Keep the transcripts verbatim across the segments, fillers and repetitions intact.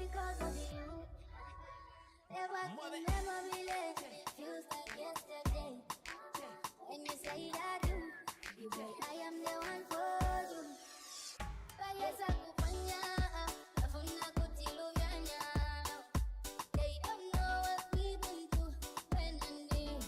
Because of you, there was a memory left, feels like yesterday. When you say I do, you say I am the one for you. But yes, I could find ya, I found a good till you, yeah, yeah. They don't know what we been through when I knew.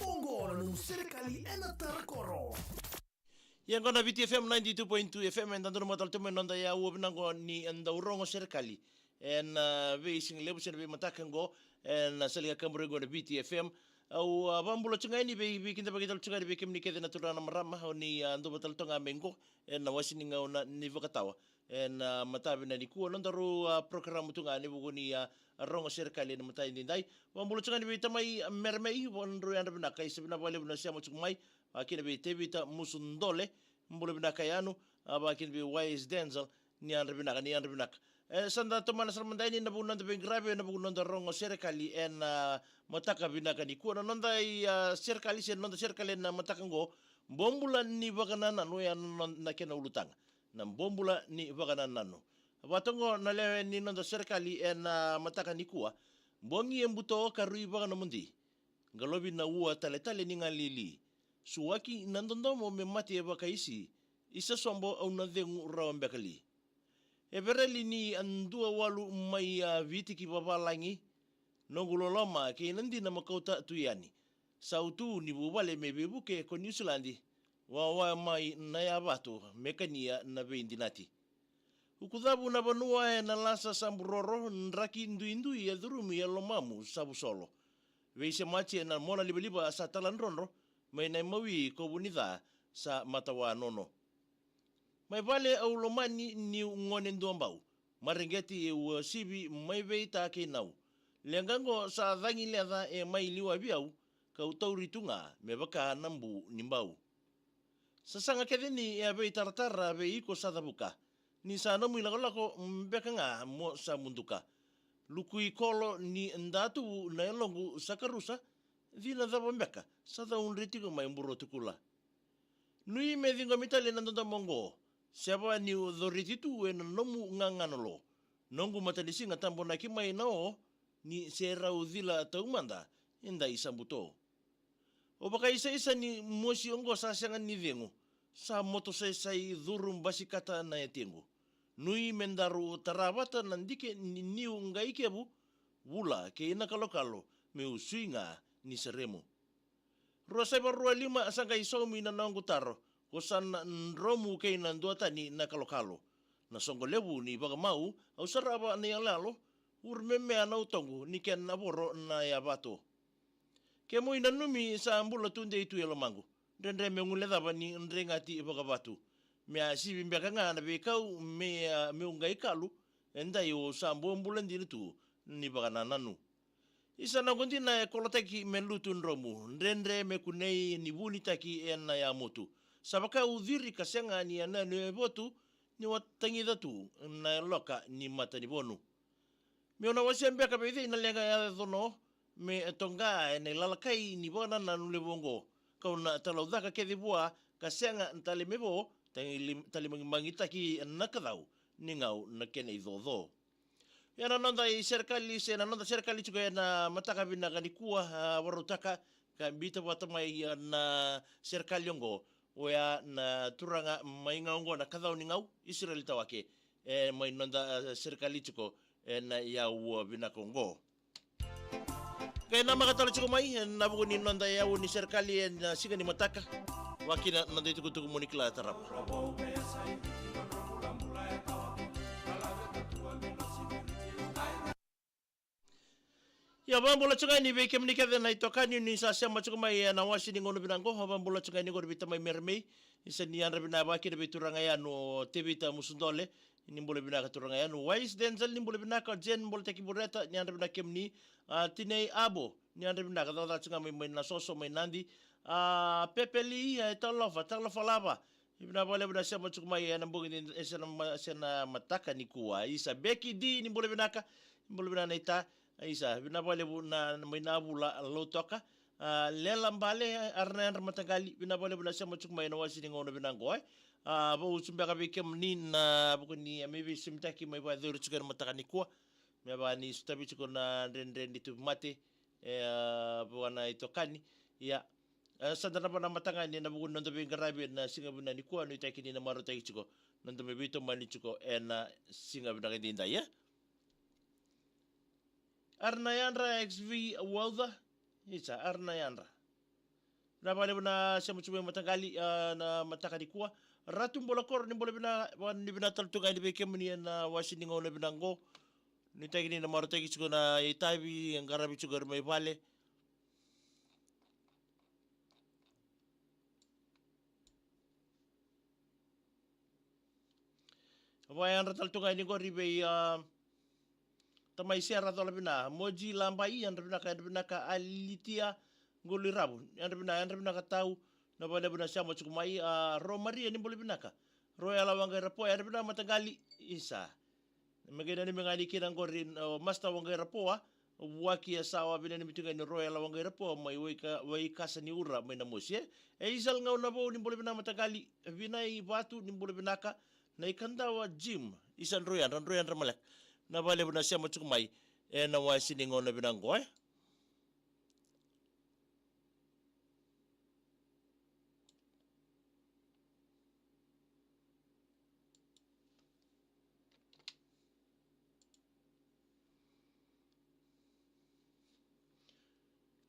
Oqo na nomu Serekali ena Tarakoro. Ia oqo na Viti F M ninety-two point two F M, eda donu matala tu mai noda ia ua vinaqo ni eda dau rogo Serekali ena veisigalevu se na veimataka oqo ena sala ni kabure oqo na Viti F M. Au a vakabula tu ga yani vei, veikidavaki tale tu ga yani vei kemuni kece na turaga na marama, o ni a dau vatala toka ga mai oqo ena wase ni gauna ni vakatawa ena mataka vinaka nikua, nodaru a porokaramu tu ga ena vuku ni a rogo Serekali ena mataka edaidai. Vakabula tu ga yani vei tamai Meremei, vakadrau yadra vinaka, isa vinaka vakalevu na sema tiko mai, vakakina vei Tevita Musudole, bula vinaka yanu, a vakakina vei Wise Denzel, ni yadra vinaka, ni yadra vinaka. E, sa da tomana sara mada yani ena vuku ni noda veiqaravi ena vuku ni noda rogo Serekali ena mataka vinaka nikua. Na noda i a Serekali se na noda Serekali ena mataka oqo, bobula ni vakanananu, ya na, na kena ulutaga. Na bobula ni vakanananu. Vata oqo na lewe ni noda Serekali ena mataka nikua. Bogi e buto ka rui vakanomodi. Qalovi na ua taletale ni galili. Suaki na dodomo me mate e vakaisi. Isa sobo au na cegu rawa beka li. E vereli ni a dua walu mai a Viti ki vavalagi. Noqu loloma kei na dina ma kauta tu yani. Sautu ni vuvale me veivuke ko Niusiladi. Wawa mai na yavatu me kania na veidinati. Ukucavu na vanua ena lasa sa buroro, draki duidui e curumi e lomamu sa vusolo. Veisemati ena mona livaliva sa taladrodro, mai na imawi ko Vunica sa matawa nono. Mai vale au lomani niu gone duabau, mareqeti e uasivi mai veita kei nau. Leqa oqo sa cagi leca e mai liwavi au, kau tauri tu ga me vaka na bu ni bau. Sasaga kece ni e a veitaratara vei iko sa cavuka. Ni sa nomu ilakolako beka ga mo sa muduka. Lukui kolo ni datuvu na yaloqu sa karusa. Cina cava beka sa caudre tiko mai burotukula. Nui me ciqomi tale na dodomo oqo. Seva niu coriti tu ena nomu gagana lo. Noqu matanisiga tabonaki mai na o. Ni se rau cila taumada e dai sa buto. O vakaisaisa ni mosi oqo sa sega ni cegu, sa motosaisai curu basikata na yatequ. Nui me daru tara vata na dike ni niu qai kevu, vula kei na kalokalo meu sui ga ni seremu. Rua saiva rua lima sa qai saumi na noqu taro, ko sa na dromu kei na duatani na kalokalo. Na soqo levu ni vakamau, au sarava na iyaloyalo, uru memea na utoqu ni kena voro na yavato. Kemui nanumi sa bula tudei tu e lomaqu. Dredre meu guilecava ni dregati vakavatu. Me a sivi beka ga na veikau me a meu qai kalu. E dai au sa bobula dina tu ni vakanananu. Isa noqu dina e kolotaki me lutu dromu. Dredre me kunei ni vunitaki ena yamotu. Sa vaka uciri ka sega ni yanuyanu e votu. Ni watagica tu na yaloka ni matanivonu. Meu na wasea beka vei cei na leqa yaco no me toqa ena ilalakai ni vakanananu levu oqo. Kau na talaucaka kece vua ka sega tale me vo, tali-, talimagimagitaki na kacau ni gau na kena icoco. Ia na noda iserekali se na noda serekali tiko ena mataka vinaka nikua, a, varautaka ka biuta vata mai, a, na serekali oqo. Oya na turaga mai ga oqo na kacau ni gau, Isireli Tawake, e mai noda, a, serekali tiko ena yau vinaka oqo. Kei na maka tale tiko mai ena vuku ni noda yau ni serekali ena siga ni mataka. Vakina noda itukutuku mo ni kila tarava. Ia, vakabula tiko ga yani vei kemuni kece na itokani ni sa sema tiko mai ena wasi ni gauna vinaka oqo. Vakabula tiko ga yani qori vei tamai Meremei. Isa, ni yadra vinaka vakina vei turaga yanu o Tevita Musudole. Ni bula vinaka turaga yanu. Wise Denzel, ni bula vinaka. Jen Boletaki Bureta, ni yadra vinaka kemuni. A, Tinei Abo, ni yadra vinaka, cakacaka tiko ga mai, mai Nasoso, mai Nadi. A, Pepeli, e, talofa, talofa lava. Ni vinaka vakalevu na sema tiko mai ena bogi ni, e, se na ma-, se na mataka nikua. Isa, Beki D, ni bula vinaka. Ni bula vinaka na ita. Isa, vinaka vakalevu na, na mai na vula Lautoka. A, Lela Bale, a, ara na yadra mataqali, vinaka vakalevu na sema tiko mai ena wasi ni gauna vinaka oqo, e. A, vaucu beka vei kemuni na vuku ni a mai veisimitaki mai vakayacori tiko ena mataka nikua. Me vaka ni sotavi tiko na dredre ni tauvimate, e, a, vua na itokani. Ia, e, sa da na vanamata ga yani ena vuku ni noda veiqaravi ena siga vinaka nikua, nuitaki ni na marautaki tiko noda mai veitomani tiko ena siga vinaka edaidai, e. Ara na yadra X V Walther. Isa, ara na yadra. Vinaka vakalevu na sema tiko mai mataqali, a, na mataka nikua. Ratu Bolakoro, ni bula vinaka, vaka ni vinaka tale tu ga yani vei kemuni ena wasi ni gauna vinaka oqo. Nuitaki ni na marautaki tiko na itavi, qaravi tiko ira mai vale. Vakayadra tale tu ga yani qori vei, a, tamai Sera Colavina, Moji Labai, yadra vinaka, yadra vinaka Alitia Quliravu, yadra vinaka, yadra vinaka tau, vinaka vakalevu na sema tiko mai, a, Ro Maria, ni bula vinaka. Ro Yala Waqairapo, yadra vinaka mataqali, isa. Me qai nanumi ga yani kina qori, o, Master Waqairapo, a, Vuaki Yasawa, veinanumi tu ga yani Ro Yala Waqairapo mai Waika-, Waikasa ni Ura mai Namosi, e. E Isal Gaunavou, ni bula vinaka mataqali, Vinai Vatu, ni bula vinaka, na Ikadawa Jim, isa drau yadra, drau yadra maleka. Vinaka vakalevu na sema tiko mai ena wasi ni gauna vinaka oqo, e.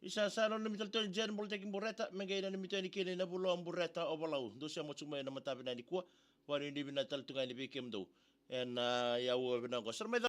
Isa, sa nanumi tale tu yani Jen Boletaki Bureta, me qai nanumi tu yani kina na vula o Bureta o Valau. Dou sema tiko mai ena mataka vinaka nikua, vakanuinui vinaka tale tu ga yani vei kemudou ena, a, yau vinaka oqo. Sa ra mai